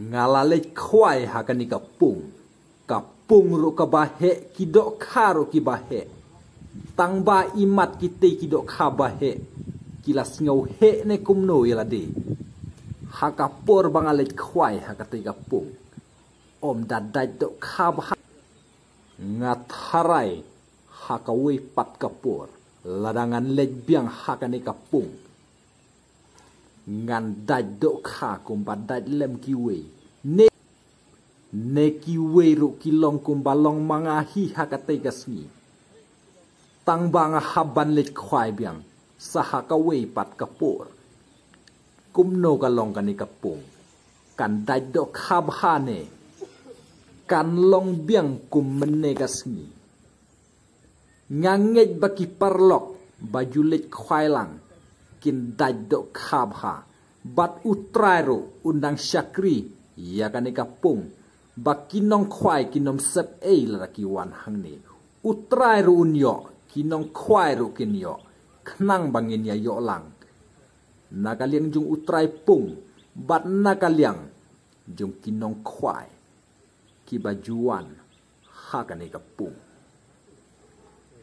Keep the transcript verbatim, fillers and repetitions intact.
Nga la leit khwai ha kane ka pung. Ka pung ruh kaba heh, ki dohkha ruh kiba heh. Tang ba imat kitei ki dohkha ba heh, ki la sngew heh ne kumno ïa lade. Ha ka por ba nga leit khwai ha katei ka pung, ym da dait dohkha bha. Nga tharai ha kawei pat ka por, lada ngan leit biang ha kane ka pung, ngan dait dohkha kumba dait lem kiwei. Ne, ne kiwei ruh ki long kumba long ma nga hi ha katei ka sngi. Tang ba nga hap ban leit khwai biang sa ha kawei pat ka por. Kumno ka long kane ka pung? Kan dait dohkha bha ne kan long biang kum mynne ka sngi? Nga ngeit ba ki paralok ba ju leit khwai lang kin dait dohkha bha. Bad U Trai ruh un nang shakri ïa kane ka pung, ba ki nongkhwai kin ym sep ei lada ki wan hangne. U Trai ruh un ïoh, ki nongkhwai ruh kin ïoh, khnang ba ngin ïa ïoh lang na ka liang jong U Trai pung bad na ka liang jong ki nongkhwai kiba ju wan ha kane ka pung.